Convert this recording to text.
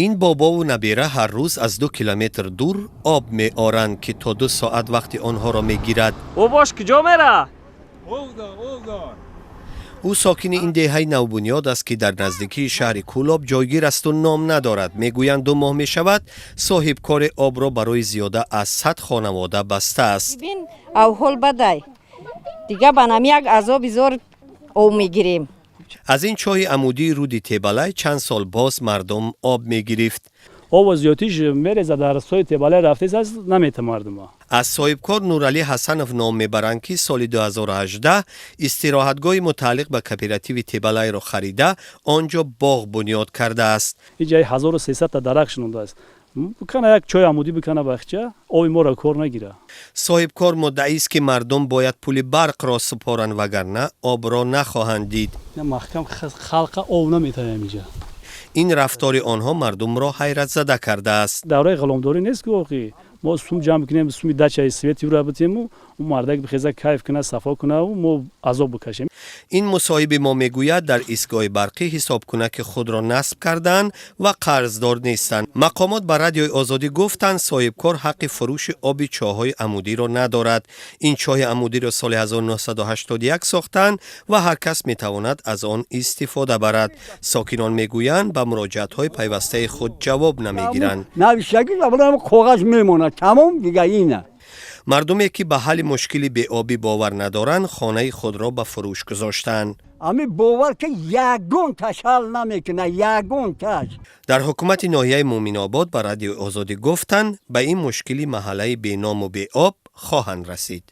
Ин бобову набера ҳар рӯз аз 2 километр дур об меоранд, ки то 2 соат вақти онҳоро мегирад. Бобош куҷо мера? Ӯ сокини ин деҳаи навбунёд аст, ки дар наздикии шаҳри Кӯлоб ҷойгир асту ном надорад. Мегӯянд, 2 моҳ мешавад, соҳибкори обро барои зиёда аз 100 хонавода бастааст. Бибин, авҳол бадай, дига ба нами як азоби зор об мегирем. Аз ин чоҳи амудии руди Тебалай чанд сол боз мардум об мегирифт. Обо зиёдтиш мереза, дар сои Тебалай рафтес аст, намета мардума. Аз соҳибкор Нуралӣ Ҳасанов ном мебаранд, ки соли 2018 истироҳатгоҳи мутааллиқ ба кооперативи Тебалайро харида, он ҷо боғ бунёд кардааст. Иҷаи 1300 та дарахт шинондааст. Бикана як чои амудӣ, бикана бахча, оби моро кор нагира. Соҳибкор муддаист, ки мардум бояд пули барқро супоранд, вагарна обро нахоҳанд дид. Маҳкам халқа об наметаям иҷа. Ин рафтори онҳо мардумро ҳайратзада кардааст. Давраи ғуломдорӣ нест, ки охи мо сум ҷамъ кунем, суми дачаи свети ӯра битему, ӯ мардак бихеза, кайф куна, сафо кунаву мо азоб бикашем. Ин мусоҳиби мо мегӯяд, дар истгоҳи барқӣ ҳисобкунаки худро насб карданд ва қарздор нестанд. Мақомот ба Радиои Озодӣ гуфтанд, соҳибкор ҳаққи фурӯши оби чоҳҳои амудиро надорад. Ин чоҳи амудиро соли 1981 сохтанд ва ҳар кас метавонад аз он истифода барад. Сокинон мегӯянд, ба муроҷиатҳои пайвастаи худ ҷавоб намегиранд. Навиштагӣ коғаз мемонад, тамом, дига ина. Мардуме, ки ба ҳалли мушкили беобӣ бовар надоранд, хонаи худро ба фурӯш гузоштанд. Ами бовар ки ягон таш ҳал намекунад, ягон таш. Дар ҳукумати ноҳияи Муъминобод ба Радиои Озодӣ гуфтанд, ба ин мушкили маҳаллаи беному беоб хоҳанд расид.